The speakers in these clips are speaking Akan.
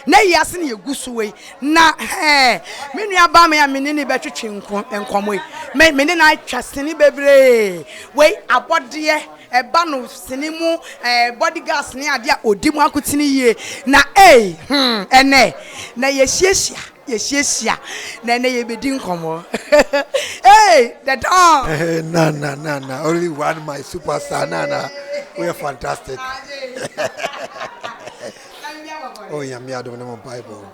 Na yi ase na yɛgu so wei. Na hɛɛ, me nua baa me a me ne ne bɛtwetwe nkɔmmɔ yi, me me ne no atwa sini bebree. Wei abɔdeɛ, ɛba no sini mu, ɛɛ body gas ne adeɛ a ɔdi mu akotene yie. Na ei, hmm, ɛnɛ, na yɛhyiahyia, yɛhyiahyia, na ɛnɛ yɛbɛdi nkɔmmɔ. Hey, the Don! Hey, Nana, Nana, only one, my superstar, Nana. We are fantastic. Oh, Nyame adom ne mo mpaebɔ.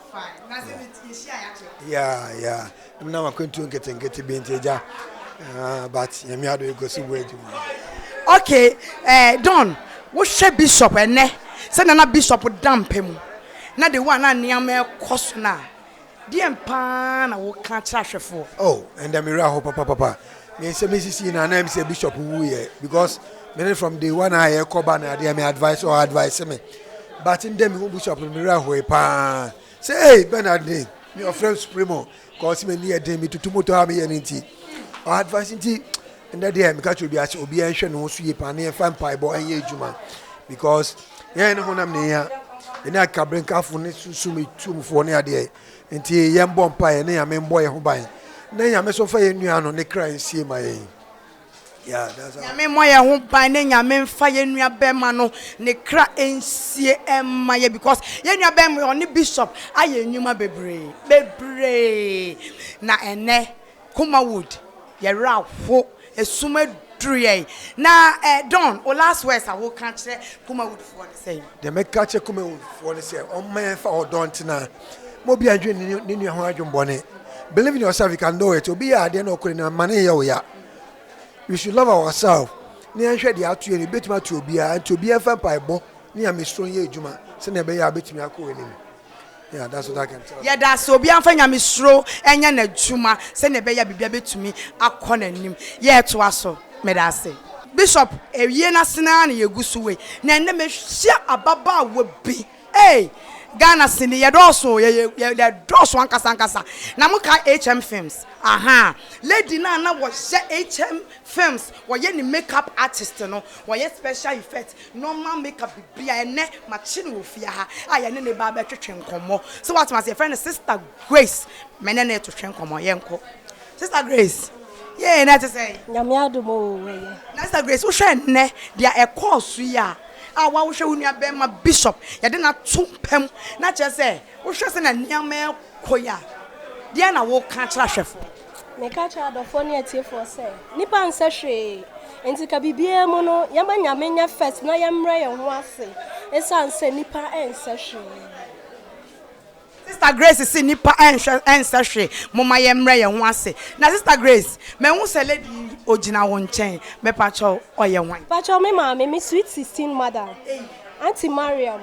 Yeah. Na makwantuo nketenkete bi nti agya. But Nyame adom ɛkɔ so bɔ adwuma. Okay, Don, wohwɛ Bishop ɛnɛ sɛ nana Bishop da mpa mu na de wo a na nneɛma ɛkɔ so no a, deɛn paa na woka kyerɛ ahwɛfoɔ? Oh, ɛnda me werɛ aho papapapa. Me nsɛm esisi na na sɛ Bishop wuyɛ because me from day one a yɛkɔ ba na adeɛ me advice or advice me. But ndɛ me hu Bishop me werɛ ahoe paa. Sɛ hey Bernard ne me ɔfrɛ Supremo cause me ni ɛden me tutu moto a meyɛ no nti. Ɔ advice nti ndɛ deɛ meka kyerɛ obiara sɛ obiara nhwɛ ne ho so yie paa ne yɛmfa mpaebɔ ɛnyɛ adwuma because yɛn ne honam ne yɛn yɛne akabrenkafo ne sunsum tumfoɔ ne adeɛ nti yɛmbɔ mpaeɛ ne Nyame mbɔ yɛn ho ban na Nyame so mfa yɛn nua no ne kra nsie ma yɛn. Yeah, that's how. Nyame mmɔ yɛn ho ban ne Nyame mfa yɛn nua bɛrima no ne kra nsie ɛma yɛ because yɛn nua bɛrima ɔne Bishop ayɛ nnwuma bebree bebree na ɛnɛ Kumawood yɛwerɛ aho esum aduru yɛn na eh, Don, o last words a woka kyerɛ Kumawood foɔ ne sɛn? Deɛ mɛka kyerɛ Kumawoodfoɔ ne sɛ ɔmma yɛmfa ɔdɔ ntena ma obi adwene ne nua ho adwembɔne. Believe in yourself, you can do it. Obi yɛ adeɛ na ɔkɔ ne ma ne yɛ wo ya. We should love ourselves. Ne yɛnhwɛ deɛ ato yɛn no, ebɛtumi ato obiara nti obiara mfa mpaebɔ ne nyamesuro nyɛ adwuma sɛnea ɛbɛyɛ a wobɛtumi akɔ w'anim. Yeah, that's what I can tell. Yɛda ase, obiara mfa nyamesuro nyɛ n'adwuma sɛnea ɛbɛyɛ a biribiara bɛtumi akɔ n'anim. Yɛretoa so. Meda ase. Bishop, awie no ase no ara na yɛgu so wei. Na ɛnnɛ mehyia ababaawa bi. Ei! Ghana sini, yɛdɔɔso o, yɛyɛ yɛdɔɔso ankasa ankasa. Na mokae HM Films? Ahaa. Lady no a na wɔhyɛ HM Films, wɔyɛ ne makeup artist no, wɔyɛ special effect, normal makeup, biribiara. Ɛnnɛ, makye no wɔ fie ha a yɛne no reba abɛtwetwe nkɔmmɔ. So woate ase? Yɛfrɛ no Sister Grace. Me ne no retwetwe nkɔmmɔ. Yɛnkɔ. Sister Grace, yee, na ɛte sɛn? Nyame adom o, ɛyɛ. Na Sister Grace, wohwɛ nnɛ deɛ ɛkɔɔ so yi a, a wo a wohwɛ wo nua bɛrima Bishop, yɛde no ato mpa mu, na kyerɛ sɛ wohwɛ sɛnea nneɛma rekɔ yi a, deɛn na woka kyerɛ ahwɛfoɔ? Meka kyerɛ adɔfoɔ ne atiefoɔ sɛ, nnipa nsɛ hwee, nti ka biribiara mu no, yɛma Nyame nyɛ first na yɛmmrɛ yɛn ho ase, ɛsiane sɛ nnipa nsɛ hwee. Sister Grace se nnipa nhwɛ nsɛ hwee, momma yɛmmrɛ yɛn ho ase. Na Sister Grace, mahu sɛ lady yi ogyina wo nkyɛn, mepakyɛw ɔyɛ hwan? Pakyɛw me maame, me sweet 16 mother, Auntie Mariam,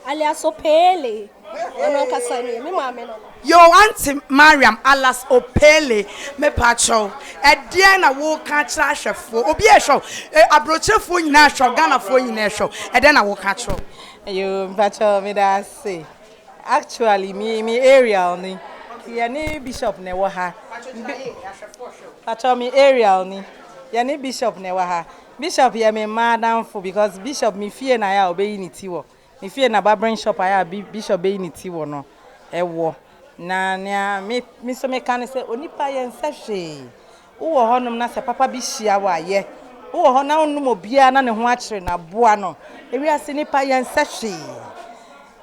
alias Opele, ɔno ankasa nie, me maame no no. Yoo Auntie Mariam alias Opele, mepakyɛw ɛdeɛn na woka akyerɛ ahwɛfoɔ, obi ɛhwɛ wo, abrokyerefoɔ nyinaa ɛhwɛ wo, Ghanafoɔ nyinaa ɛhwɛ wo, ɛdeɛn na woka akyerɛ wɔn? Yoo mpakyɛw meda ase. Actually me me Ariel ni. Yɛne Bishop na ɛwɔ ha. Pakyɛw me Ariel ni. Yɛne Bishop na ɛwɔ ha. Bishop yɛ me mma adamfo because Bishop me fie na ayɛ a ɔbɛyi ne ti wɔ. Me fie na barbering shop ayɛ a Bishop bɛyi ne ti wɔ no ɛwɔ. Na nea me me nso meka ne sɛ onipa yɛnsɛ hwee. Wowɔ hɔnom na sɛ papa bi hyia wo a yɛ. Wowɔ hɔ na wonnom obiara na ne ho akyere no a boa no. Ewiase nipa yɛnsɛ hwee.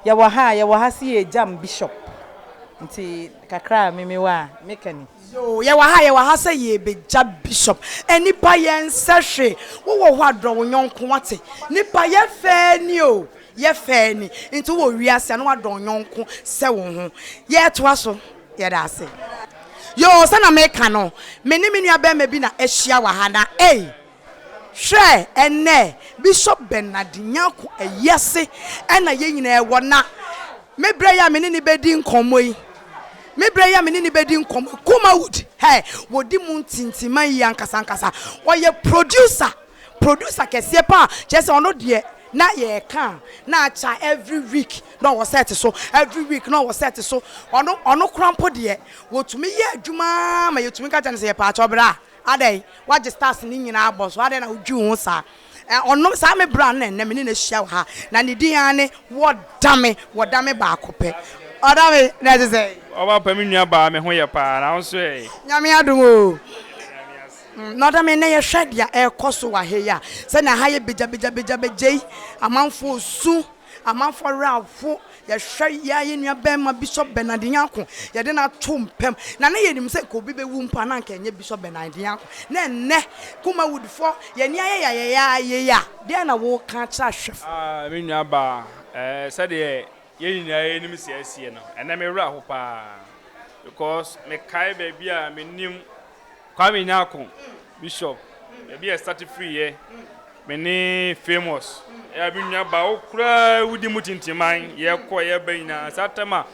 Yɛwɔ ha a, yɛwɔ ha se yɛregyam Bishop. Nti kakra a me mewɔ a meka ni. Yoo, yɛwɔ ha a, yɛwɔ ha sɛ yɛrebɛgya Bishop. Nnipa yɛnsɛ hwee. Wowɔ hɔ a dɔ wo yɔnko wate. Nnipa yɛ fɛɛ ni o, yɛ fɛɛ ni. Nti wowɔ wiase a na wadɔ wo yɔnko sɛ wo ho. Yɛretoa so, yɛda ase. Yoo, sɛnea meka no, me ne me nua barima bi na ahyia wɔ ha na ei! Hwɛ, ɛnnɛ, Bishop Bernard Nyarko ayiase na yɛn nyinaa wɔ, na me berɛ yi a me ne no bɛdi nkɔmmɔ yi, me berɛ yi a me ne no bɛdi nkɔmmɔ yi, Kumawood, hɛ, wɔdi mu ntintiman yi ankasa ankasa. Ɔyɛ producer, producer kɛseɛ paa, kyerɛ sɛ ɔno deɛ, na yɛreka a, na akyɛ every week na ɔwɔ set so, every week na ɔwɔ set so. Ɔno, ɔno koraa mpo deɛ, wɔtumi yɛ adwuma ara ma yɛtumi ka kyerɛ no sɛ, yɛpaakyɛw bra. Adɛn, woagye stars no nyinaa abɔ so, adɛn na wodwi wo ho saa? Ɛ, ɔno, saa me bra no na ɛnnɛ me ne no ahyia wɔ ha, na ne din ara ne Wɔdame, Wɔdame baako pɛ. Ɔda me na ɛte sɛn? Ɔba pa me nua baa me ho yɛ paa na wo nso ɛ? Nyame adom o. Na ɔda me nnɛ yɛhwɛ deɛ ɛrekɔ so wɔ ha yi a, sɛnea ha yɛ begyabegyabegya yi, amanfoɔ resu, amanfoɔ werɛ aho, yɛhwɛ yɛn yɛn nua bɛrima Bishop Bernard Nyarko, yɛde no ato mpam, na na yɛnim sɛ nka obi bɛwu mpo a na anka ɛnyɛ Bishop Bernard Nyarko, na ɛnnɛ Kumawoodfoɔ yɛn ani ayɛ yayayaya yi a, deɛn na woreka akyerɛ ahwɛfoɔ? Ah, me nua baa, ɛɛ, sɛdeɛ yɛn nyinaa yɛnim sɛ asie no, ɛnnɛ me werɛ aho paa, because mekae baabi a menim Kwame Nyarko, Bishop, baabi a ɛstate firiiɛ, me ne Famous, ɛyɛ me nua ba, wo koraa wodi mu tintiman, yɛkɔ yɛba nyinaa, saa tam a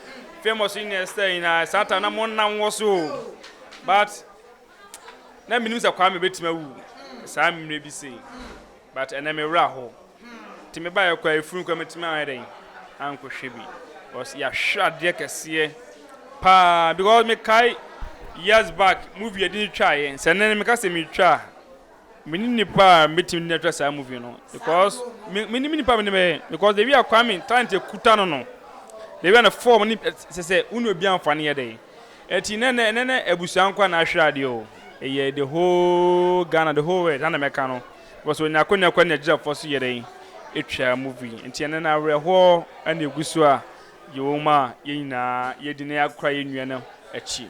Famous ne Esther nyinaa, saa tam na mo nam wɔ so o, but na menim sɛ Kwame bɛtumi awu saa mmerɛ bi sei, but ɛnɛ me werɛ aho. Nti me baeɛ koraa efunu koraa metumi ayɛ dɛn ankɔhwɛ bi because yɛahwɛ adeɛ kɛseɛ paa because mekae years back movie yɛde no twaeɛ sɛ nnɛ no meka sɛ metwa a mene nipa a mɛtumi de atwa saa movie no because me me nipa me ne bɛyɛ because the way a Kwame talent ekuta no no the way a ne form ne sɛ sɛ wo ne obi amfa no yɛ dɛn ɛti nɛ nɛ nɛ nɛ abusua nko na ahwere adeɛ o ɛyɛ the whole Ghana the whole world na na mɛka no. Because onya akonya kɔ Nigeriafoɔ so yɛ dɛn etwa movie nti ɛno no awerɛhoɔ ɛna egu so a yɛwɔ mu a yɛn nyinaa yɛdi na yɛakora yɛn nua no akyi.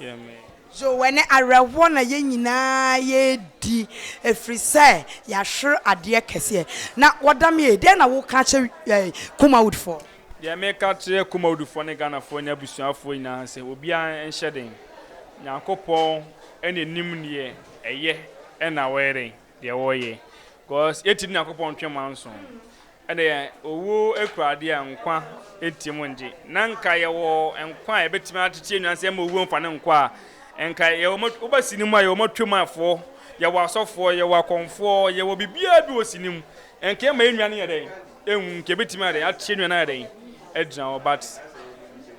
Amen. So ɛnɛ awerɛhoɔ na yɛn nyinaa yɛredi ɛfiri sɛ yɛahwere adeɛ kɛseɛ. Na Wɔdamie, deɛn na woka akyerɛ Kumawoodfoɔ? Deɛ meka kyerɛ Kumawoodfoɔ ne Ghanafoɔ ne abusuafoɔ nyinaa sɛ obiara nhyɛ den. Nyankopɔn na nim deɛ ɛyɛ ɛna wɔyɛ dɛn deɛ wɔyɛ cause yɛtumi Nyankopɔn ntwe manso ɛna owuo ekura adeɛ a nkwa nti mu ngye na nka yɛwɔ nkwa a yɛbɛtumi akyekye nnuan sɛ ɛma owuo mfa ne nkwa a nka yɛwɔ woba sini mu a yɛwɔ matwemafoɔ yɛwɔ asɔfoɔ yɛwɔ akɔmfoɔ yɛwɔ biribiara bi wɔ sini mu nka ɛma yɛn nua no yɛ dɛn ehu nka ebɛtumi ayɛ dɛn akyekye nua no ayɛ dɛn agyina hɔ but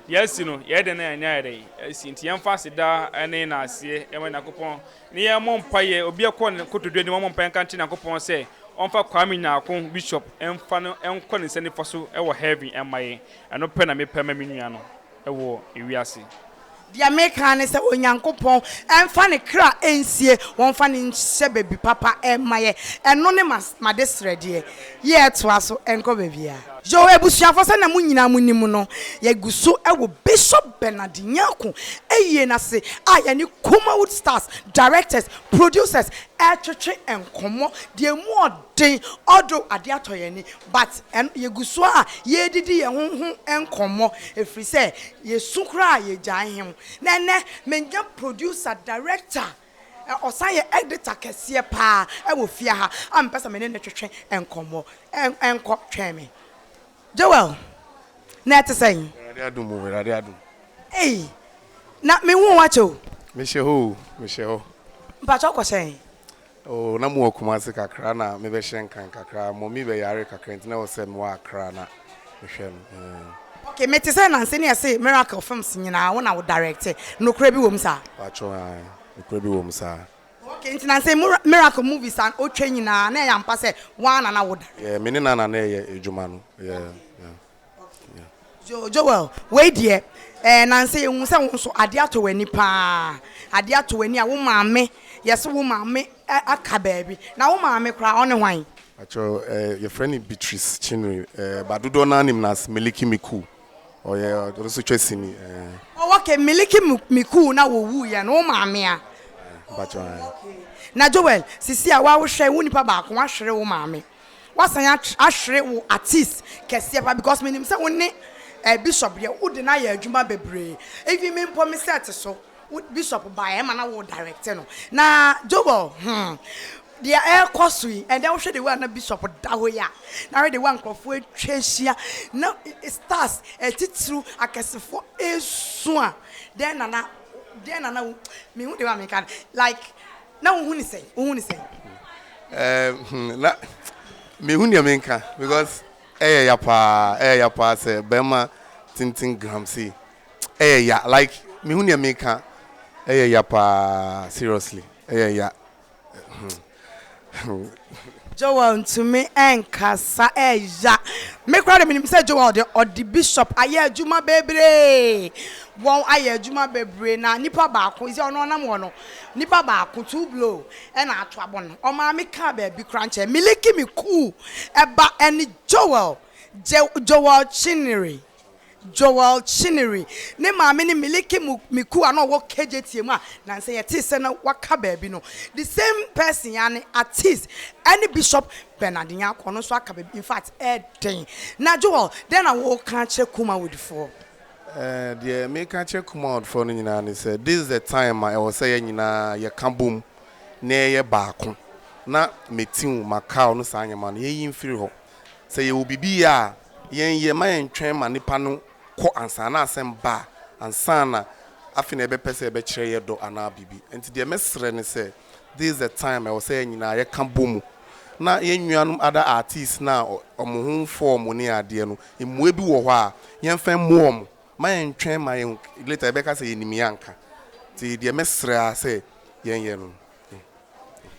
deɛ asi no yɛyɛ dɛn na yɛnyɛ ayɛ dɛn asi nti yɛmfa aseda ne naaseɛ ɛma Nyankopɔn Ne yɛn mmɔ mpaeɛ, obi ɛkɔ ne kotodwe anim ɔmmɔ mpaeɛ nka nkyerɛ Nyankopɔn sɛ ɔmfa Kwame Nyarko Bishop mfa no nkɔ ne nsa nifa so wɔ heaven mma yɛn. Ɛno pɛ na mepɛ ma me nua no wɔ ewiase. Deɛ meka ara ne sɛ Onyankopɔn mfa ne kra nsie, wɔmfa no nhyɛ baabi papa mma yɛn. Ɛno ne m'adesrɛdeɛ. Yɛtoa so nkɔ baabiara. Yoo abusuafoɔ sɛnea mo nyinaa mo nim no yɛgu so wɔ Bishop Bernard Nyarko ayie no ase a yɛne Kumawood Stars directors, producers retwetwe nkɔmmɔ deɛ ɛmu ɔden although adeɛ atɔ yɛn ani but ɛno yɛgu so a yɛredidi yɛn ho ho nkɔmmɔ ɛfiri sɛ yɛsu koraa a yɛgyae he na ɛnnɛ manya producer, director, Ɔsan yɛ editor kɛseɛ paa wɔ fie ha a mepɛ sɛ me ne no twetwe nkɔmmɔ. Nkɔ twɛn me. Joel, na ɛte sɛn? Awurade adom o, Awurade adom. Ei, na menhuu wo akyɛ o. Mehyɛ hɔ o, mehyɛ hɔ. Mpakyɛ wokɔ hyɛn? Oh, na mowɔ Kumasi kakra na mebɛhyɛ Nkran kakra. Mummy bɛyare kakra nti na ɛwɔ sɛ mewɔ Accra na mehwɛ no. Eh. Okay, mete sɛ nansa ni yɛse Miracle films nyinaa wo na wo directe, nokorɛ bi wɔ mu saa? Pakyɛw ae, nokorɛ bi wɔ mu saa. Okay, nti nansa yi Miracle movies a wotwa nyinaa na ɛyɛ ampa sɛ woaa na na wo direct? Yeah, me ne Nana na ɛyɛ adwuma no, yeah, yeah. Jo Joel, wei deɛ eh, nansa yɛhu sɛ wo nso adeɛ atɔ w'ani paa. Adeɛ atɔ w'ani a wo maame, yɛse wo maame aka baabi. Na wo maame koraa ɔne hwan? Pakyɛ eh, yɛfrɛ no Beatrice Chinwe eh, but dodoɔ no ara nim no as Miliki Miku. Ɔyɛ, ɔno nso twa sini eh. Oh okay, Miliki Miku na wɔwuiɛ no, wo maame a? Mpakyɛ eh. Okay. Na Joel, sisi a woahwɛ wo nipa baako, woahwere wo maame. Woasan ahwere wo artist kɛseɛ paa because menim sɛ wo ne eh, Bishop deɛ wode no ayɛ adwuma bebree. Even me mpo me set so, wo Bishop baeɛ ɛma na wo direct no. Na Joel, hmm, deɛ ɛrekɔ so yi, ɛnɛ wohwɛ the way a na Bishop da hɔ yi a, na hwɛ the way a nkurɔfoɔ atwa ahyia, na stars atitiriw akɛsefoɔ ɛresu a, dɛn na na, dɛn na na wo, mehu the way a meka no, like, Na wohu ne sɛn? Wohu ne sɛn? Eh, hmm, na mehu nea menka because ɛyɛ ya paa, ɛyɛ ya paa sɛ bɛrima tenten gram sei. Ɛyɛ ya, like mehu nea menka. Ɛyɛ ya paa, seriously, ɛyɛ ya. Hmm. Joel ntumi nkasa ɛya. Me koraa de menim sɛ Joel de ɔde Bishop ayɛ adwuma bebree. Wɔn ayɛ adwuma bebree na nipa baako sɛ ɔno ɔnam hɔ no nipa baako two blow ɛna ato abɔ no. Ɔmaa kaa baabi koraa nkyɛn. Miliki me cool ɛba ɛne Joel Joel Chinery. Joel Chinery ne maame ne Miliki Miku a na ɔwɔ Kejetia mu a nansa yɛtee sɛ na waka baabi no. The same person ya ne artist ɛne Bishop Bernard Nyarko ɔno nso aka baabi. In fact ɛɛden. Na Joel dɛn na wɔka kyerɛ Kumawoodfoɔ? Deɛ meka kyerɛ Kumawoodfoɔ no nyinaa ne sɛ this is the time a ɛwɔ sɛ yɛn nyinaa yɛka bom na yɛyɛ baako na metiw, makaw no saa nneɛma no yɛnyi mfiri hɔ. Sɛ yɛwɔ biribi yɛ a, yɛnyɛ ma yɛntwɛn ma nipa no kɔ ansa na asɛm ba a, ansa na afei na yɛbɛpɛ sɛ yɛbɛkyerɛ yɛ dɔ anaa biribi. Nti deɛ mɛsrɛ ne sɛ this is the time ɛwɔ sɛ yɛn nyinaa yɛka bɔ mu na yɛn nuanom other artists na ɔmo ho mfɔ ɔmo ne adeɛ no, mmoa bi wɔ hɔ a yɛmfa mmoa ɔmo. Ma yɛntwɛn ma yɛn later yɛbɛka sɛ yɛnim yɛ anka. Nti deɛ mɛsrɛ a sɛ yɛnyɛ no.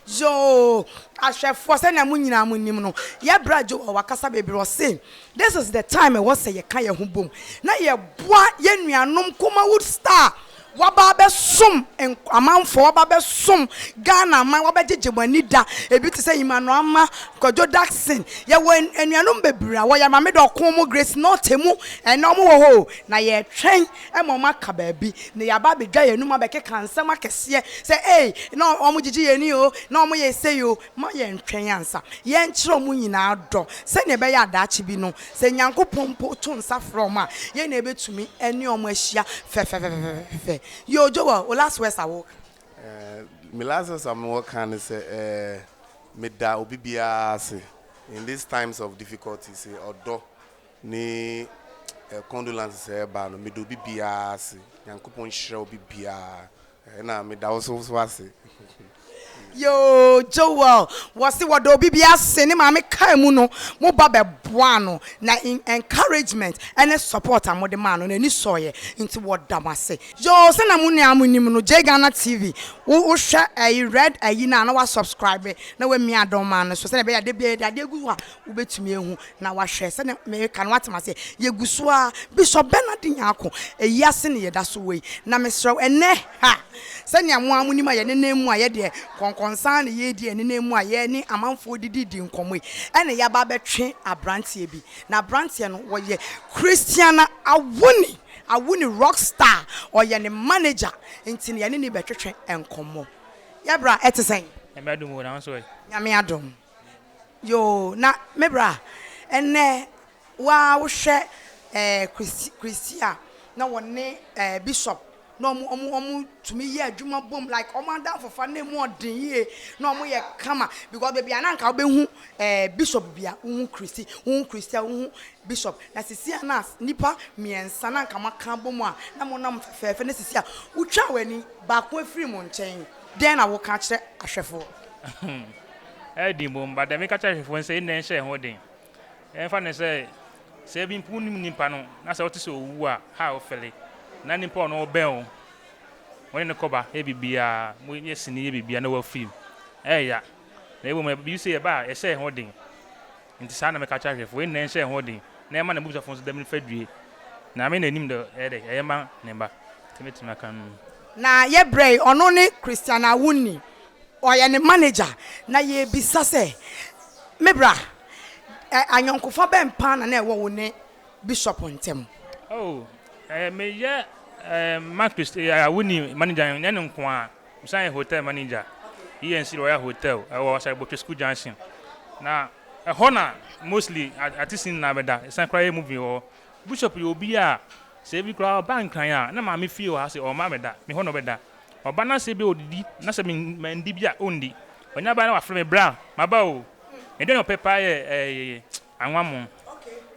Yoo, ahwɛfoɔ sɛnea mo nyinaa mo nim no, yɛbra Joel wakasa bebree ɔse this is the time ɛwɔ sɛ yɛka yɛn ho bom na yɛboa yɛn nuanom Kumawood star waba abɛsom amanfoɔ, waba abɛsom Ghana aman, wabɛgyegye mo ani da. Ebi te sɛ Emmanuel Ama, Kwadwo Dackson, yɛwɔ anuanom bebree a wɔyɛ Maame Dɔko mu, Grace Norte mu, ɛnɛ wɔn wɔ hɔ o, na yɛretwɛn ma wɔn aka baabi na yɛaba abɛdwa yɛn anum abɛkeka nsɛm akɛseɛ sɛ ei na wɔn gyegye yɛn ani o, na wɔn yɛ sei o. Ma yɛntwɛn ansa. Yɛnkyerɛ wɔn nyinaa dɔ sɛnea ɛbɛyɛ a daakye bi no, sɛ Nyankopɔn mpo to nsa frɛ wɔn a, yɛn na yɛbɛtumi ne wɔn ahyia fɛfɛfɛfɛfɛ. Yoo, Joel, wo last words a woka? Me last words a mewɔ ka ne sɛ, eh, meda obi biara ase in these times of difficulties, ɔdɔ ne condolences a ɛba no, meda obi biara ase. Nyankopɔn nhyira obi biara. Ɛna meda wo so so ase. Yoo Joel wɔse wɔda obi bi ase ne maame kaa mu no mo ba bɛboaa no na encouragement ɛne support a mode maa no n'ani sɔeɛ nti wɔda mo ase. Yoo sɛnea mo nyinaa mo nim no Jay Ghana TV wo hwɛ ɛyi red ɛyi no a na wa subscribe na wa mia adɔma no so sɛnea ɛbɛyɛ a da biara yɛde adeɛ gu hɔ a wobɛtumi ahu na wahwɛ sɛnea meka no woate m'aseɛ yɛgu so ara Bishop Bernard Nyarko ɛyi ase ne yɛda so wɔ yi na mesrɛ wo ɛnnɛ ha sɛnea mo ara monim a yɛnenam mu a yɛdeɛ nkɔnkɔnsa na yɛredi yɛnenam mu a yɛne amanfoɔ dididi nkɔmmɔ yi ɛna yɛaba abɛtwe aberanteɛ bi na aberanteɛ no wɔyɛ Christiana Awuni Awuni rock star ɔyɛ ne manager nti no yɛne ne bɛtwetwe nkɔmmɔ yɛbra ɛte sɛn? Nyame adom o, na wo nso ɛ? Nyame adom. Yoo na me bra ɛnɛ waa wohwɛ ɛɛ Christy Christy a na wɔne ɛɛ Bishop na ɔmo ɔmo ɔmo tumi yɛ adwuma bom like ɔmo adamfofa na emu ɔden yie na ɔmo yɛ kama because baabi a na anka wobɛhu ɛɛ Bishop bia wohu Christy, wohu Christy a wohu Bishop na sisi a na nipa mmiɛnsa na anka mo aka abom a na mo nam fɛfɛɛfɛ na sisi a wotwa w'ani baako afiri mo nkyɛn dɛn na woka kyerɛ ahwɛfoɔ? Ɛyɛ den mmom, but deɛ meka kyerɛ ahwɛfoɔ ne sɛ yɛn nyinaa nhyɛ yɛn ho den. Yɛmfa no sɛ, sɛ ebi mpo wonim nipa no na sɛ wote sɛ owu a, how wofele? Na nipa a ɔno ɔbɛn wo, wo ne no kɔba yɛ biribiara, moyɛ sini yɛ biribiara na wafiri mu. Ɛyɛ ya. Na mmom biribi sɛ yɛba a, yɛhyɛ yɛn ho den. Nti saa na meka kyerɛ ahwɛfoɔ, yɛn nyinaa nhyɛ yɛn ho den na yɛma n'abusuafoɔ nso dɛm no fadue. Na me na anim dɛ ɛyɛ dɛ, ɛyɛ ma ne mma. Nti mɛtumi aka no. Na yɛbrɛ yi, ɔno ne Christian Awuni. Ɔyɛ ne manager na yɛrebisa sɛ, Me bra, ayɔnkofa bɛn paa na na ɛwɔ wo ne Bishop ntam? Oh, meyɛ Mark Christ, Awuni manager, nyɛ no nko ara, mesan yɛ hotel manager, ENC Royal Hotel, ɛwɔ Asare-Botwe School Junction. Na ɛhɔ na mostly artist nyinaa bɛda, yɛsan koraa yɛ movie wɔ hɔ. Bishop yɛ obi a, sɛ ebi koraa ɔba Nkran a, na maame fie wɔ ha sɛ ɔmma mɛda, me hɔ na ɔbɛda. Ɔba na sɛ bi odidi na sɛ mandi bi a ondi. Ɔnya ba na wafrɛ me bra maba o. N'aduane a ɔpɛ paa yɛ ɛɛ anwammo.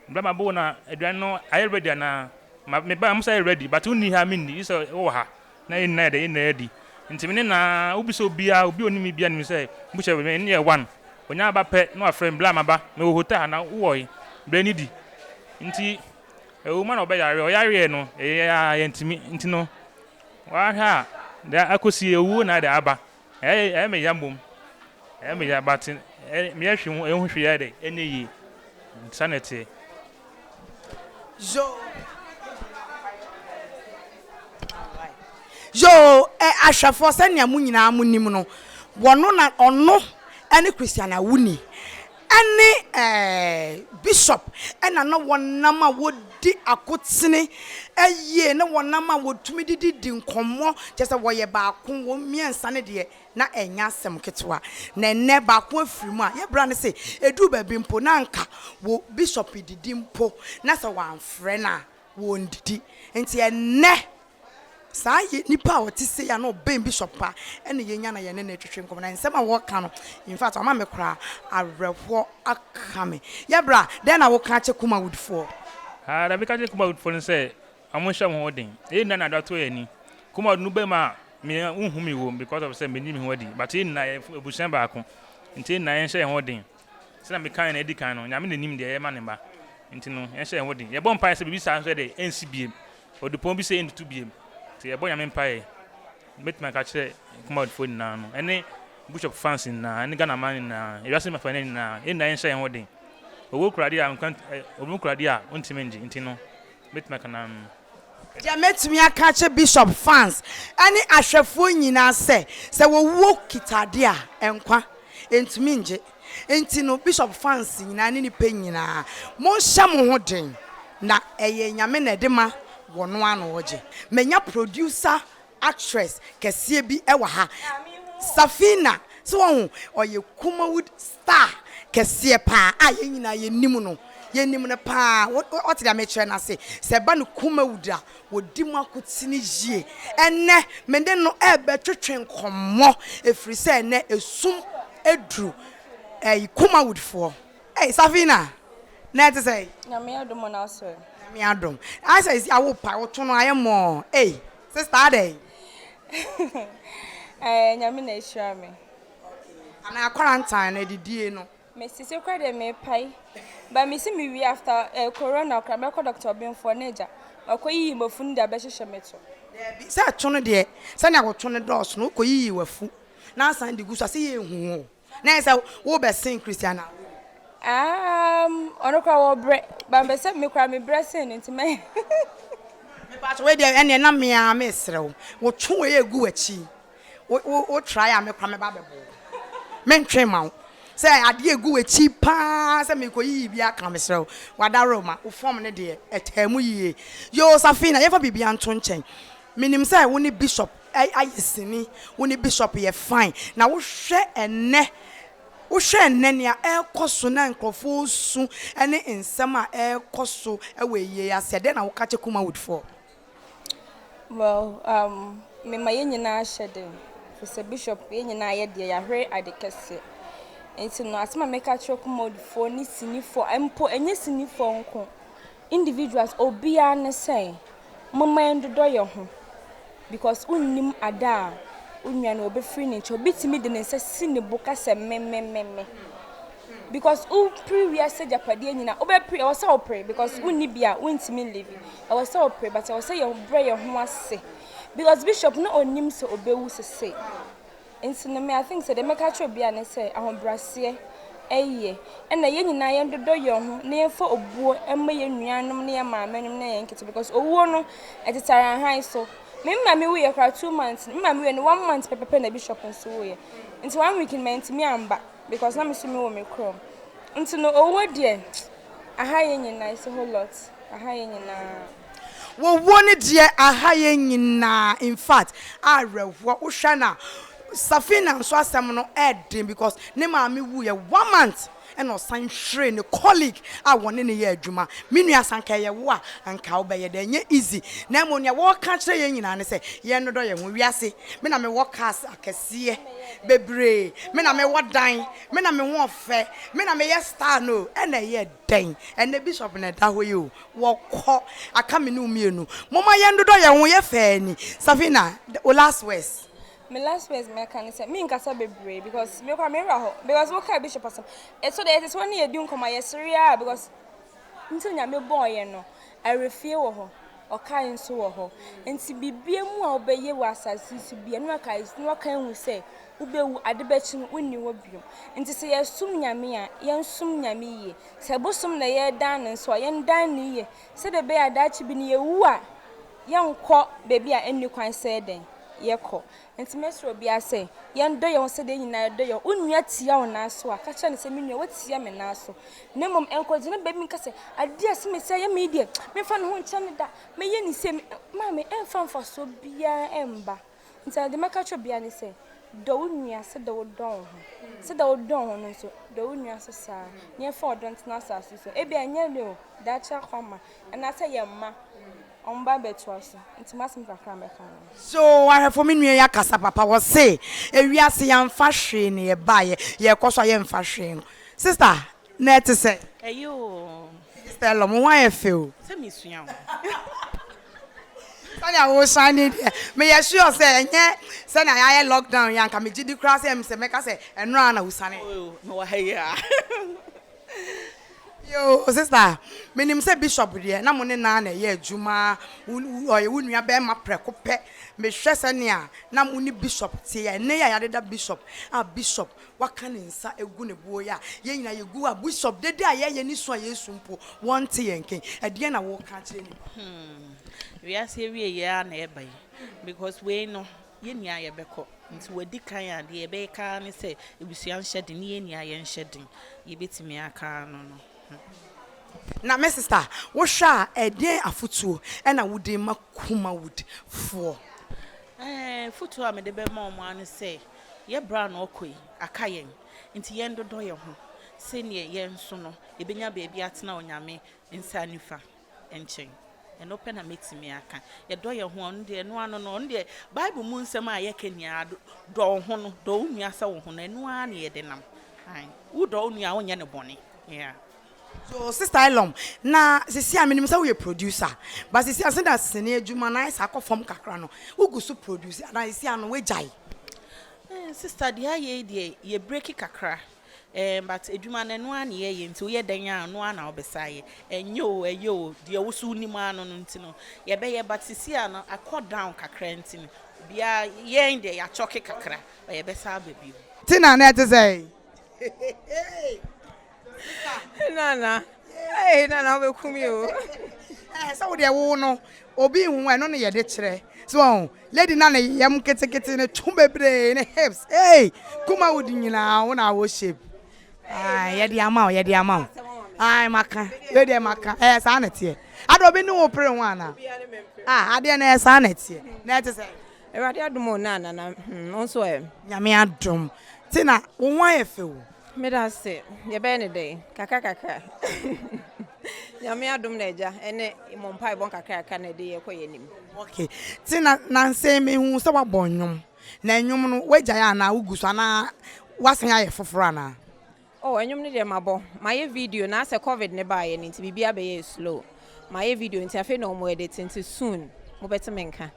Bra maba o na aduane no ayɛ ready anaa? Ma me ba mo sɛ ayɛ ready but wonni ha menni gye sɛ wowɔ ha na yɛn nyinaa yɛ dɛ yɛn nyinaa adi. Nti me ne no ara wobisa obiara obi a onim me biara nim sɛ Bushɛ me ne yɛ one. Ɔnya ba pɛ na wafrɛ me bra maba mewɔ hotel ha na wowɔ he? Bra ni di. Nti ɛwɔ mu a na ɔbɛyare ɔyareɛ no ɛyɛ a yɛntumi nti no Wahwɛ a, deɛ akɔsi owuo na de aba. Ɛyɛ me ya mmom. Ɛyɛ me ya but Meyɛ hwee ho ɛho hwee ayɛ dɛ ɛnyɛ yie. Saa na ɛteɛ. Yoo. Yoo, ɛ ahwɛfoɔ sɛnea mo nyinaa mo nim no, wɔno na ɔno ɛne Christian Awuni ɛne ɛɛ Bishop ɛna na wɔnam a wɔdi akotene ɛyie na wɔnam a wɔtumi de didi nkɔmmɔ kyerɛ sɛ wɔyɛ baako wɔn mmiɛnsa no deɛ na ɛnyɛ asɛm ketewa. Na ɛnnɛ baako afiri mu a, yɛ bra no se ɛduru baabi mpo na anka wɔ bishop didi mpo na sɛ wɔamfrɛ no a wɔndidi. Nti ɛnnɛ saa yɛ nipa a ɔte sei a na ɔbɛn bishop pa ɛna yɛnya na yɛne no retwetwe nkɔmmɔ na nsɛm a wɔka no in fact wama me koraa awerɛhoɔ aka me. Yɛ bra, dɛn na woka akyɛ Kumawoodfoɔ? Haa, deɛ meka kyerɛ Kumawoodfoɔ ne sɛ wɔnhyɛ wɔn ho den. Yɛn nyinaa na ade ato yɛn ani. Kumawood no bɛma a Me wonhu me wom because of sɛ menni me ho adi but yɛn nyinaa yɛ abusua baako nti yɛn nyinaa yɛnhyɛ yɛn ho den sɛnea mekae no adi kan no Nyame na nim deɛ ɛyɛ ma ne mma nti no yɛnhyɛ yɛn ho den yɛbɔ mpaeɛ sɛ biribi saa nso ɛde ɛnsi biem odupɔn bi sɛ ɛntutu biem nti yɛbɔ Nyame mpaeɛ mɛtumi aka kyerɛ Kumawoodfoɔ nyinaa no ɛne Bishop fans nyinaa ɛne Ghana man nyinaa ewiase mmafa nyinaa yɛn nyinaa yɛnhyɛ yɛn ho den owuo kura adeɛ a nkwa obi kura adeɛ a ɔntumi ngye nti no mɛtumi aka no ano. Deɛ mɛtumi aka akyerɛ Bishop fans ne ahwɛfoɔ nyinaa sɛ, sɛ wɔwuo kita adeɛ a, nkwa ntumi ngye. Nti no Bishop fans nyinaa ne nnipa nyinaa, monhyɛ mo ho den na ɛyɛ Nyame na ɛde ma, wɔno ara na ɔgye. Manya producer Actress kɛseɛ bi wɔ ha Safina so wahu ɔyɛ Kumawood star kɛseɛ paa a yɛn nyinaa yɛnim no yɛnim no paa wote deɛ mekyerɛ no ase sɛ ɛba no Kumawood a wɔdi mu akotene yie ɛnnɛ me ne no ɛrebɛtwetwe nkɔmmɔ ɛfiri sɛ ɛnnɛ esum aduru ɛyi Kumawood foɔ Ei Safina na ɛte sɛn? Nyame adom o na wo so ɛ? Nyame adom. Ayɛ sɛ sisi a wo pa wo to no ayɛ mɔɔ ei sister adɛn? Ɛɛ Nyame na ahyira me. Okay anaa quarantine no adidie no. Me sisi koraa deɛ me pae but me si me wie after eh, corona koraa mɛkɔ doctor ɔbenfoɔ na agya makɔ yiyi mafu no de abɛhyehyɛ me to. Daabi sɛ to no deɛ sɛnea wo to no dɔɔso no wokɔ yiyi wafu na asan de gu so a sɛ yɛnhu wo. Na ayɛ sɛ wobɛsen Christian a. Um, ɔno koraa wɔbrɛ, ba mpɛ sɛ me koraa mebrɛ sen no nti mɛ. Mepakyɛ wei deɛ ɛneɛ na me ara mesrɛ wo, wo two wei egu w'akyi, wo wo wo try a me koraa mɛba abɛbɔ wo. Mentwe mma wo. Sɛ adeɛ egu w'akyi paa sɛ merekɔyiyi bi aka mesrɛ wo, w'adaworoma, wo form no deɛ ɛtaa mu yie. Yoo Safina, yɛmfa biribiara nto nkyɛn. Menim sɛ wo ne Bishop ayɛ sini, wo ne Bishop yɛ fine, na wohwɛ ɛnnɛ, wohwɛ ɛnnɛ nea ɛrekɔ so na nkurɔfoɔ resu ne nsɛm a ɛrekɔ so wɔ ayie yi ase a, dɛn na woka kyerɛ Kumawoodfoɔ? Well, um, mema yɛn nyinaa hyɛ den, firi sɛ Bishop, yɛn nyinaa yɛ deɛ yɛahwere ade kɛseɛ. Nti no, asɛm a meka kyerɛ Kumawoodfoɔ ne sinifoɔ, mpo ɛnyɛ sinifoɔ nko, individuals, obiara ne sɛ, Momma yɛndodɔ yɛn ho because wonnim ada a wo nua no ɔbɛfiri ne nkyɛn. Obi tumi de ne nsa si ne bo ka sɛ me me me me because wopere wiase agyapadeɛ nyinaa wobɛpere ɛwɔ sɛ wopere because wonni bi a wontumi live ɛwɔ sɛ wopere but ɛwɔ sɛ yɛbrɛ yɛn ho ase because bishop na ɔnim sɛ ɔbɛwu sese. Nti no me I think sɛ deɛ mɛka akyerɛ obiara ne sɛ ahobraseɛ ɛyɛ ɛna yɛn nyinaa yɛn dodɔ yɛn ho na yɛn fa obuo ɛma yɛn nuanom ne yɛn maame nom ne yɛn nkete because owuo no ɛtetare ahan so. Me maame wuiɛ koraa 2 months, me maame wuiɛ no 1 month pɛpɛpɛ na bishop nso wuiɛ. Nti 1 week no mantumi amba because na me nso me wɔ me kurom. Nti no owuo deɛ aha yɛn nyinaa, it's a whole lot, aha yɛn nyinaa. Wɔwuo no deɛ aha yɛn nyinaa infact awerɛhoɔ wohwɛ no a Safina nso asɛm no ɛɛden because ne maame wuiɛ one month ɛna ɔsan hweree ne colleague a wɔne no yɛ adwuma. Me nua sɛ anka ɛyɛ wo a anka wobɛyɛ dɛn? Ɛnyɛ easy na mmom nea wɔreka akyerɛ yɛn nyinaa ne sɛ yɛnnodɔ yɛn ho. Wiase me na mewɔ cars akɛseɛ bebree, me na mewɔ dan, me na me ho ɔfɛ, me na meyɛ star no ɛna ɛyɛ dɛn? Ɛnnɛ bishop na ɛda hɔ yi o. Wɔkɔ, aka me ne wo mmienu. Momma yɛndodɔ yɛn ho, yɛ fɛ ani. Safina, wo last words. Me last words mɛka ne sɛ menkasa bebree because me koraa me werɛ how because wokaa bishop asɛm ɛtɔ da yɛte sɛ wɔne yɛdi nkɔmmɔ a yɛsere ara because nti Nyame bɔɔ yɛn no awerɛfie wɔ hɔ. Ɔkae nso wɔ hɔ. Enti biribiara mu a wobɛyɛ wɔ asase yi so biara, na wakae, na waka ahu sɛ wobɛwu, ade bɛkye no, wonni hɔ bio. Enti sɛ yɛsom Nyame a, yɛnsom Nyame yie. Sɛ bosom na yɛredan no nso a, yɛndan no yie, sɛdeɛ ɛbɛyɛ a daakye bi no yɛwu a, yɛnkɔ baabi a ɛnni kwan sɛ yɛdɛn? Yɛkɔ. Enti mɛsrɛ obiara sɛ, yɛndɔ yɛn ho sɛdeɛ yɛn nyinaa yɛdɔ yɛn ho. Wo nua tia wo nan so a, ka kyerɛ no sɛ, Me nua, woatia me nan so. Na mmom nkɔgyina baabi nka sɛ, Adeɛ a ɛsɛ me sɛ ɛyɛ me yi deɛ, memfa ne ho nkyɛ no da. Mɛyɛ no sei. Maame, ɛmfa mfasoɔ biara mma. Nti deɛ mɛka akyerɛ obiara ne sɛ, dɔ wo nua sɛdeɛ wodɔ wo ho. Sɛdeɛ wodɔ wo ho no nso, dɔ wo nua nso saa ara. Na yɛmfa ɔdɔ ntena asase so. Ebia ɛnyɛ nnɛ o, daakye akɔ ama, anaasɛ yɛn mma. Wɔn ba bɛtoa so. Nti m'asɛm kakra a mɛka no no. So ahwɛfo me nua yi akasa papa wɔse ewiase yɛnfa hwee na yɛbaeɛ yɛkɔ so a yɛnfa hwee no sister na ɛte sɛn? Ɛyɛ oo. Sister Elom wo ho ayɛ fɛ o. Sɛ mesua o. Sɛnea wo shine yi deɛ meyɛ sure sɛ ɛnyɛ sɛnea yɛayɛ lockdown yi anka megye di koraa sɛ sɛ mɛka sɛ ɛnora na wo sane. Oo mewɔ ha yi a. Yoo sister, menim sɛ Bishop deɛ na mo ne no ara na ɛyɛ adwuma, ɔyɛ wo nua bɛɛma prɛko pɛ, mehwɛ sɛnea na mo ne Bishop te a, ɛnnɛ yi a yɛadeda Bishop a Bishop waka ne nsa agu ne boɔ yi a, yɛn nyinaa yɛgu hɔ a, Bishop dede a yɛyɛ ne su a yɛsu mpo wɔnte yɛn nka yi, ɛdeɛn na woka akyerɛ nnipa? Hmm, wiase awieɛ ara na ɛreba yi, because wei no Yɛn nyinaa yɛbɛkɔ. Nti wadi kan a, deɛ yɛbɛka ara ne sɛ abusua nhyɛ den ne yɛn nyinaa yɛnhyɛ den. Yɛbɛtumi aka ano no. Na me sister, wohwɛ a ɛdeɛn afotuo na wode rema Kumawood foɔ? Ɛɛ, afotuo a mede bɛma wɔn ara ne sɛ, yɛn berɛ a na ɔkɔ yi, aka yɛn. Nti yɛndodɔ yɛn ho sɛdeɛ yɛn nso no, yɛbɛnya baabi atena Onyame nsa nifa. nkyɛn. Ɛno pɛ na mɛtumi aka. Yɛdɔ yɛn ho a, ɔno deɛ, ɛno ano no, ɔno deɛ, Bible mu nsɛm a yɛka nyinaa, dɔ wo ho no, dɔ wo nua sɛ wo ho no, ɛno ara na yɛde nam. Ae. Wodɔ wo nua a, wonyɛ no bɔne. Yeah. So sister Elom, na sisi a menim sɛ woyɛ producer, but sisi a sɛnea sini adwuma no ayɛ sɛ akɔ fam kakra no, wogu so produce anaa sisi a no woagyae? Eh, sister deɛ ayɛ yi deɛ, yɛ breaki kakra. Ɛɛ but adwuma no ɛno ara na yɛyɛ nti woyɛ dɛn a ɛno ara na wobɛsa ayɛ. Ɛnyɛ o ɛyɛ o deɛ wo nso wonim ara no no nti no yɛbɛyɛ but seesei a no akɔ down kakra nti no obiara yɛn deɛ yɛakyɔke kakra but yɛbɛsa aba bio. Tina na ɛte sɛn? Nana, hey Nana wobɛku me o. Ɛɛ sɛ wo deɛ wo no obi nhu ɛno ne yɛde kyerɛ so wɔn. Lady na ne yam ketekete ne to bebree ne hips hey Kumawood nyinaa wo na wo shape ae yɛde ama wo yɛde ama wo ae maka wei deɛ maka ɛyɛ saa na ɛteɛ ada obi ne wo pere ho ana ah adeɛ na ɛyɛ saa na ɛteɛ na ɛte sɛ Awurade adom o na nana hmm wo nso ɛ. Nyame adom Tina wo ho ayɛ fɛ o. Meda ase yɛbɛyɛ ne dɛn kakra kakra Nyame adom na agya ɛne mo mpaebɔ nkakra kakra na ɛde yɛkɔ yɛn anim. Ok Tina nansa yi mehu sɛ woabɔ nnwom na nnwom no woagyae anaa wogu so anaa woasan ayɛ foforɔ anaa? Oh nnwom no deɛ mabɔ, mayɛ video na asɛ covid no baeɛ no nti biribiara bɛyɛɛ slow. Mayɛ video nti afei na wɔn edit nti soon mobɛte me nka.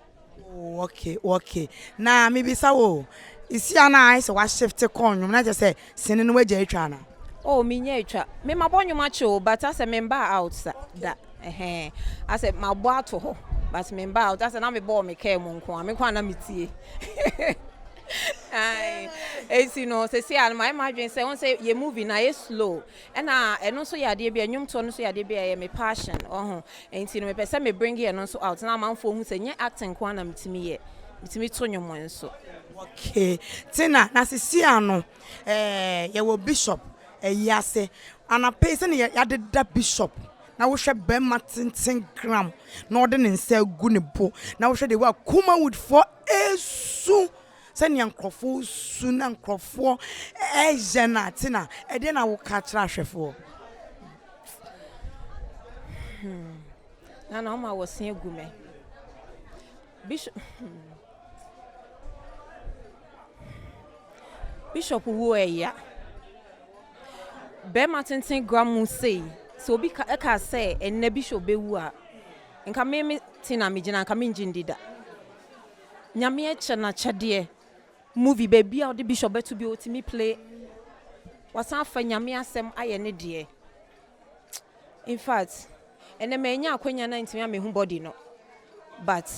Oh ok ok na mebisa wo o, isia no a ayɛ sɛ wa shift kɔ nnwom na kyerɛ sɛ sini no wagyae twa anaa? Oh mennya atwa, me mabɔ nnwom akyɛ o but asɛ membaa out sa da ɛhɛn asɛ mabɔ ato hɔ but membaa out asɛ na mebɔ wɔ me car mu nko a me nko a na metie Ae enti no sɛsi a no mayɛ m'adwene sɛ wohu sɛ yɛ movie no ayɛ slow ɛna ɛno nso yɛ adeɛ bi a nnwomtoɔ no nso yɛ adeɛ bi a ɛyɛ me passion ɔho enti no mepɛ sɛ me bring ɛno nso out na amanfoɔ hu sɛ nyɛ acting nko ara na metumi yɛ metumi to nnwom nso. Okay Tina na sisi ano eh yɛwɔ bishop ayi ase anapa yi sɛnea yɛadeda bishop na wohwɛ bɛrima tenten gram na ɔde ne nsa agu ne bo na wohwɛ de wa Kumawood foɔ Esu sɛnea nkurɔfoɔ su na nkurɔfoɔ yɛ no ate na ɛdeɛ na woka kyerɛ ahwɛfoɔ? Hmm. Nana ɔma wɔse agu me. Bishop hmm. Bishop wuo ɛya. Bɛrima tenten gra mu sei. Sɛ obi ka ɛka sɛ ɛnnɛ Bishop bɛwu a, nka me me te na megyina nka mengye ndi da. Nyame akyɛ no akyɛdeɛ. Movie baabi a ɔde Bishop bɛto bi ɔtumi play. Wasan afa Nyame asɛm ayɛ ne deɛ. In fact, ɛnɛ manya akwanya na ntumi amehu body no. But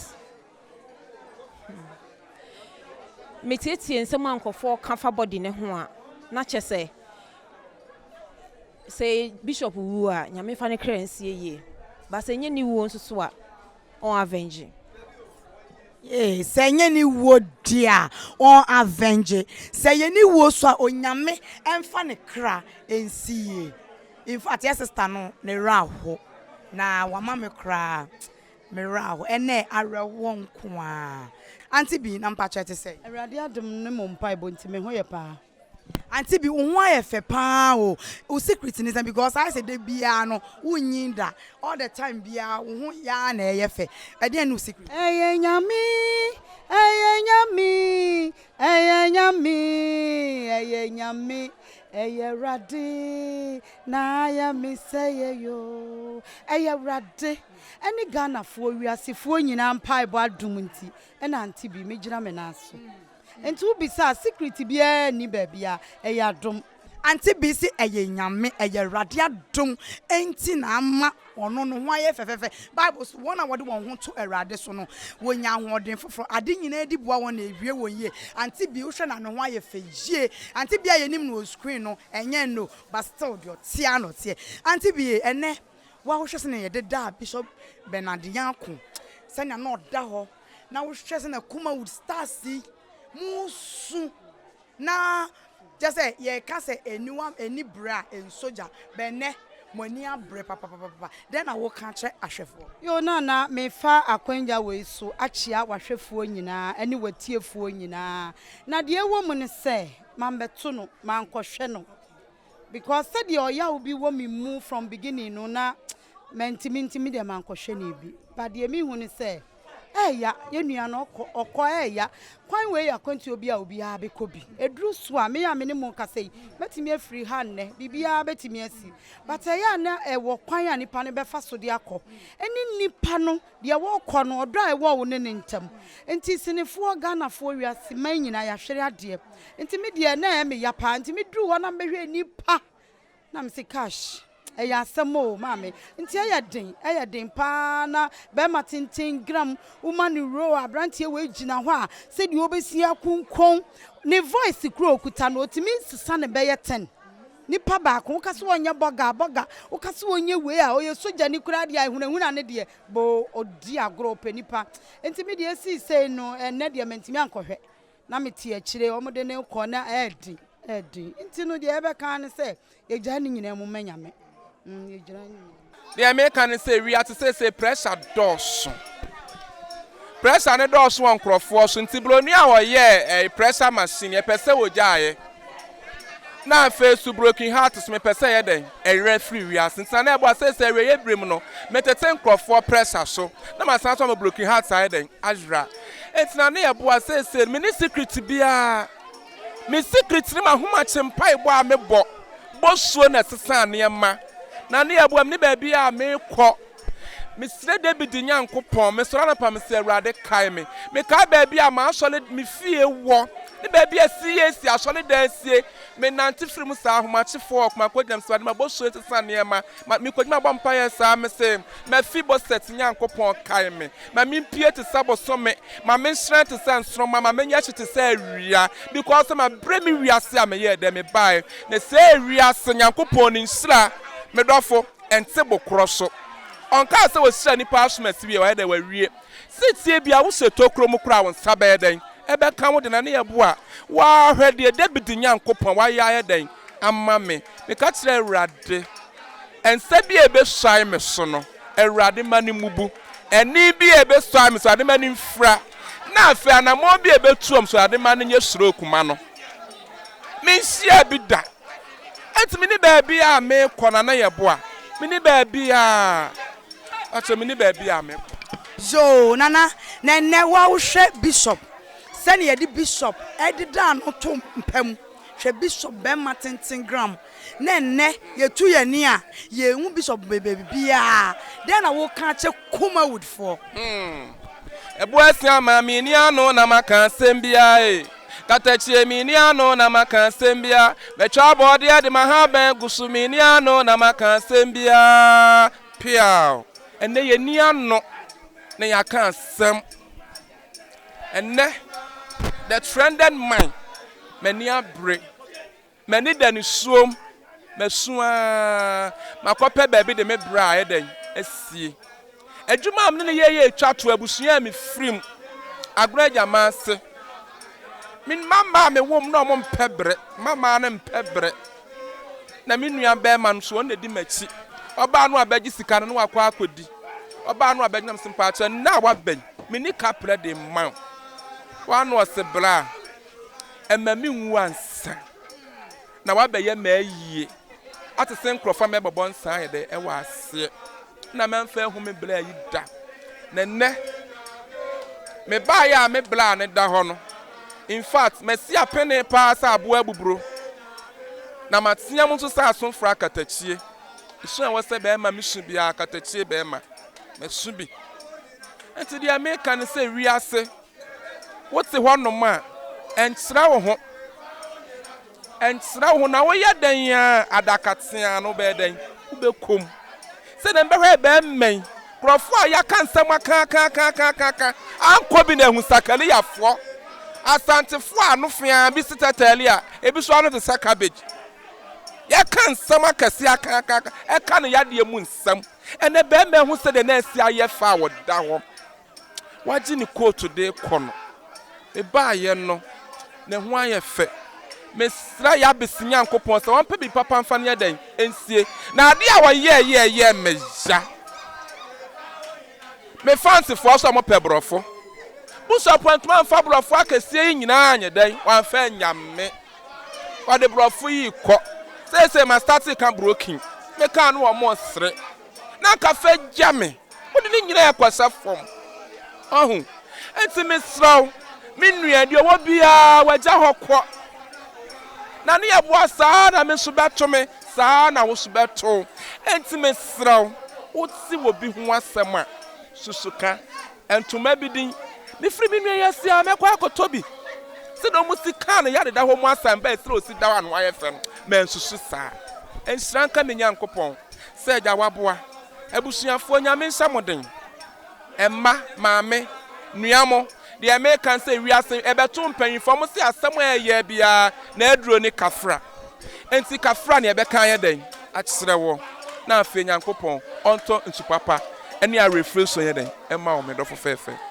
hmm, metietie nsɛm a nkurɔfoɔ ka fa body ne ho a, na kyɛ sɛ sɛ Bishop wu a, Nyame fa ne kra nsie yie. But sɛ ɛnyɛ ne wuo nso so a, ɔn avenge. Yee, sɛ ɛnyɛ ne wuo deɛ a, ɔn avenge. Sɛ ɛyɛ ne wuo so a, Onyame ɛmfa ne kra nsi yie. In fact, yɛ sister no, ne werɛ aho. Na wama me koraa, me werɛ aho. Ɛnnɛ, awerɛhoɔ nko ara. Auntie Bee, na mpakyɛ ɛte sɛn? Awurade adom ne mo mpaebɔ nti, me ho yɛ paa. Auntie bi wo ho ayɛ fɛ paa o, wo secret ne sɛn because ayɛ sɛ da biara no wo nyin da, all the time biara wo ho yɛ ara na ɛyɛ fɛ, ɛdeɛn ne wo secret? Ɛyɛ Nyame, ɛyɛ Nyame, ɛyɛ Nyame, ɛyɛ Nyame, ɛyɛ Awurade na ayɛ me sɛyɛ yoo, ɛyɛ Awurade ɛne Ghanafoɔ, wiasefoɔ nyinaa mpaebɔ adom nti ɛna Auntie bi megyina me nan so. Nti wo bisa a secret biara nni baabia, ɛyɛ adom. Auntie Bee se ɛyɛ Nyame, ɛyɛ Awurade adom nti na ama ɔno ne ho ayɛ fɛfɛɛfɛ. Bible se wɔn a wɔde wɔn ho to Awurade so no, wɔnya ahoɔden foforɔ. Ade nyinaa di boa wɔn na ɛwie wɔn yie. Auntie Bee wohwɛ no a ne ho ayɛ fɛ yie. Auntie Bee a yɛnim no wɔ screen no, ɛnyɛ nnɛ o, but still deɛ ɔteɛ ara na ɔteɛ. Auntie Bee ɛnnɛ wo a wohwɛ sɛnea yɛdedaa Bishop Bernard Nyarko, sɛnea na ɔda hɔ, na wohwɛ sɛnea Kumawood stars yi mo su na kyɛ sɛ yɛka sɛ aniwa ani brɛ a ɛnsɔ gya bɛ nnɛ mo ani abrɛ papapapapa dɛn na woka kyerɛ ahwɛfoɔ? Yoo Nana mefa akwanya wei so akyea w'ahwɛfoɔ nyinaa ne w'atiefoɔ nyinaa na deɛ ɛwɔ mu ne sɛ mambɛto no mankɔhwɛ no because sɛdeɛ ɔyaw bi wɔ me mu from beginning no na mantumi nti me deɛ mankɔhwɛ no bi but deɛ mehu ne sɛ ɛɛya yɛn nua no ɔkɔ ɔkɔ ɛɛya kwan wei yɛ akwantuo bi a obiara bɛkɔ bi ɛduru so a me a me ne mo kasa yi mɛtumi afiri ha nnɛ biribiara bɛtumi asi but ɛyɛ a na ɛwɔ kwan a nipa no bɛfa so de akɔ ɛne nipa no Deɛ wɔrekɔ no, ɔdɔ a ɛwɔ wo ne no ntam nti, Senefoɔ, Ghanafoɔ, wiase man nyinaa yɛahwere adeɛ. Nti me deɛ na ɛyɛ me ya paa. Nti me duru hɔ na mebɛhwɛ nnipa na me se cash ɛyɛ asɛm o maame. Nti ɛyɛ den, ɛyɛ den paa na bɛrima tenten gram woma no role aberanteɛ wei gyina hɔ a sɛdeɛ ɔbɛsi akunkun ne voice kura ɔkuta no ɔtumi sesa no bɛyɛ ten. Nipa baako, woka sɛ ɔnyɛ bɔga a, bɔga, woka sɛ ɔnyɛ wei a, ɔyɛ sogyani koraa deɛ a, ehunahuna ne deɛ, boo, ɔdi agorɔ, ɔpɛ nipa. Nti me deɛ esii sei no, ɛnnɛ deɛ mantumi ankɔhwɛ. Na mete akyire, wɔde no rekɔ na ɛyɛ den, ɛyɛ den. Nti no deɛ yɛbɛka ara ne sɛ, yɛgyae ne nyinaa mu ma Nyame. Mm, yɛgyina ne nyinaa. Deɛ meka ne sɛ wiase seesei pressure dɔɔso. Pressure no dɔɔso wɔ nkorɔfoɔ so nti broni a ɔyɛɛ ɛɛ pressure machine yɛpɛ sɛ ɔgyaeɛ. Na afei so broken heart so mepɛ sɛ ɛyɛ dɛn ɛyerɛ firi wiase nti na na ɛboa seesei awieɛ bere mu no metete nkorɔfoɔ pressure so na masan so ama broken heart ayɛ dɛn ayera. Nti na ne ɛboa seesei no menni secret biara. Me secret ne m'ahomakye mpaebɔ a mebɔ bosuo na ɛsesa nneɛma na ne ɛboa me ne baabi a mekɔ. Mesrɛ David Nyankopɔn, mesɔre anɔpa mesɛ Awurade kae me. Mekae baabi a m'asɔre me fie wɔ ne baabi a CAC asɔredan sie. Menante firi mu saa ahomakyefoɔ ɔko makɔgyina mesɛ Awurade ma bosuo nsesa nneɛma. Ma mekɔgyina mabɔ mpaeɛ saa mese Mephiboset Nyankopɔn kae me. Ma mempue te sɛ bosome, ma menhyerɛn te sɛ nsoromma, ma menyɛ hye te sɛ awia, because sɛ mabrɛ me wiase a meyɛɛ dɛn mebae, na sɛɛ wiase Nyankopɔn ne nhyira, me dɔfo, ɛnte bo korɔ so. Ɔnkaa sɛ ɔhyira nnipa asomasi wie a wayɛ dɛn wawie. Setie bia wohyɛ tokuro mu koraa wo nsa bɛyɛ dɛn ɛbɛka wo de na ne yɛ bo a waa hwɛ deɛ David Nyankopɔn wayɛ ayɛ dɛn ama me. Meka kyerɛ Awurade nsa bi a ɛbɛsuae me so no Awurade ma no mmubu. Ɛnne bi a ɛbɛsuae me so, Awurade ma no mfira. Na afei anammɔn bi a ɛbɛtuam so, Awurade ma no nyɛ stroke ma no. Menhyiaa bi da. Enti menni baabi a mekɔ, Nana Yeboah. Menni baabi a, pakyɛ menni baabi a mekɔ. Yoo Nana, na ɛnnɛ wo a wohwɛ Bishop sɛnea yɛde Bishop dedaa no to mpa mu, hwɛ Bishop bɛrima tenten gram na ɛnnɛ yɛtu yɛn ani a, yɛnhu Bishop baabiara. Dɛn na woka akyerɛ Kumawood foɔ? Hmm. Ɛboɔ asia ma menni ano na maka asɛm biara e. Katakyie menni ano na maka asɛm biara. Mɛtwa abɔdeɛ de m'ahaban agu so menni ano na maka asɛm biara. Peaw! Ɛnnɛ yɛnni ano. na yɛaka asɛm. Ɛnnɛ, the trended man, m'ani abere. M'ani da nisuom, masu ara, makɔpɛ baabi de me bra ayɛ dɛn asie. Adwuma a me ne no yɛeɛ retwa to abusua a mefiri mu, Agorɔ Agyaman ase. Me mma mmaa a mewɔ mu na wɔmpɛ bere, mma mmaa no mpɛ bere. Na me nua barima no nso, ɔno na ɛdi m'akyi. Ɔbaa no abɛgye sika no na wakɔ akɔdi. Ɔbaa no abɛgye na mese mpaakyɛ nnɛ a waba yi, menni kaprɛ de mma wo. W'ano ɔse bra. Ɛmma me nwu ansa na wabɛyɛ m'ayie ate sɛ nkurɔfoɔ a mɛbɔbɔ nsa ayɛ dɛ ɛwɔ aseɛ na mɛmfa ahu me bla yi da. Na nnɛ mebaeɛ a me bla no da hɔ no, in fact masi apene paa sɛ aboa abuburo na mateam nso sɛ asomfra akatakyie. Su a ɛwɔ sɛ bɛrima mesu biara akatakyie bɛrima masu bi. Nti deɛ meka ne sɛ wiase Wote hɔnom a, ɛnkyerɛ wo ho. Ɛnkyerɛ wo ho, na woyɛ dɛn ara a, adaka teaa no wobɛyɛ dɛn? Wobɛkɔ mu. Sɛdeɛ mebɛhwɛ bɛrima yi, nkurɔfoɔ a yɛaka nsɛm aka aka aka aka aka aka ankɔ bi na ahu Sakaliyafoɔ, Asantefoɔ a ano feaa bi se tɛtɛɛle a, ebi nso ano te sɛ cabbage. Yɛka nsɛm akɛseɛ aka aka aka, ɛka no yadeɛ mu nsɛm. Ɛnɛ bɛrima ahu sɛdeɛ na asi ayɛ fɛ a ɔda hɔ. Wagye ne kootu de rekɔ no, mebaeɛ no, ne ho ayɛ fɛ. Mesrɛ Yabes Nyankopɔn sɛ ɔmpɛ biribi papa mfa no nyɛ dɛn? Nsie. Na adeɛ a ɔyɛeɛ yɛɛ me ya. Me fansifoɔ nso a wɔpɛ borɔfo. Bishop antumi amfa borɔfo akɛseɛ yi nyinaa anyɛ dɛn? Wamfa annya me. Ɔde borɔfo yi rekɔ. Seesei mastate reka broken. Mekaa no wɔresere. Na anka fa gya me. Wode ne nyinaa kɔhyɛ fam. Ɔho? Enti mesrɛ wo, me nua, deɛ ɔwɔ biara, wagya hɔ kɔ. Na ne yɛboa saa na me nso bɛto me, saa na wo nso bɛto wo. Enti mesrɛ wo, wote obi ho asɛm a, susu ka. Ntoma bi din. Mefiri me nua yi ase a, mɛkɔ akɔtɔ bi. Sɛdeɛ wɔsi kaa no yɛ adeda hɔ mu asɛm bɛn, sɛdeɛ ɔsi da hɔ a ne ho ayɛ fɛ no, mansusu saa. Nhyira nka me Nyankopɔn sɛ Agya waboa. Abusuafoɔ Nyame nhyɛ mo den. Mma, maame, nua mo, deɛ meka ne sɛ wiase ɛbɛto mpanyinfoɔ mo se asɛm a ɛyɛ biara n'aduro ne kafra. Enti kafra ne ɛbɛka ayɛ dɛn akyerɛ wo na afei Nyankopɔn ɔntɔ nsu papa ne awerɛfire nsuo nyɛ dɛn mma wo me dɔfo fɛɛfɛ.